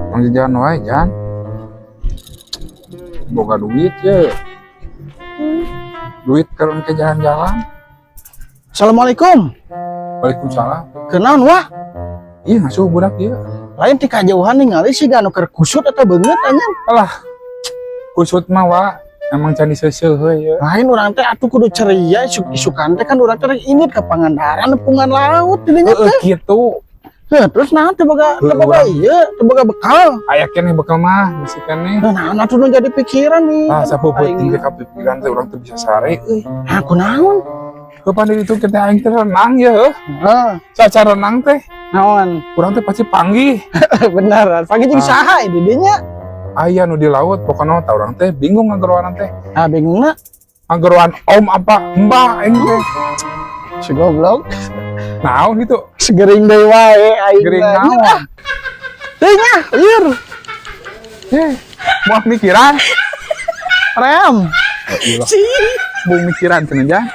Tong jajan wae, Jan. Boga duit ye. Duit kalau ke jalan-jalan. Assalamualaikum. Waalaikumsalam. Kunaon, Wah? Iya, ngasuh budak ieu. Lain ti kajauhan ningali siga anu keur kusut atau beungeut anjing. Alah. Kusut mah, Wa. Emang can diseuseuh heuh ye. Lain, urang teh atuh kudu ceria isuk isukan teh, kan urang teh rek indit ka Pangandaran nepungan laut didinya Heeh teh. Kitu. Heuh, terus naon teu boga teu Heuh, boga urang. Ieu, teu boga bekal? Aya keneh bekal mah, bisi keneh. Heuh, naon atuh nu jadi pikiran nih? Ah, sapeupeung teh kapikiran teh urang teu bisa sare euy. Nah, kunaon? Kapan itu kita aing teh renang ya, heuh. Heeh, Sacara renang teh naon? Urang teh pasti panggih. Bener, pagi jeung Ah. saha di dinya? Aya nu di laut pokoknya tah urang teh bingung ngageroan teh. Ah, bingungna. Ngageroan om apa mbak aing teh. Si goblok. Naon gitu? Segering deui wae aing. Gering mah. naon? Teu nya, lieur. Eh, mau mikiran. Rem. Gila. Mau mikiran cenah, Jang.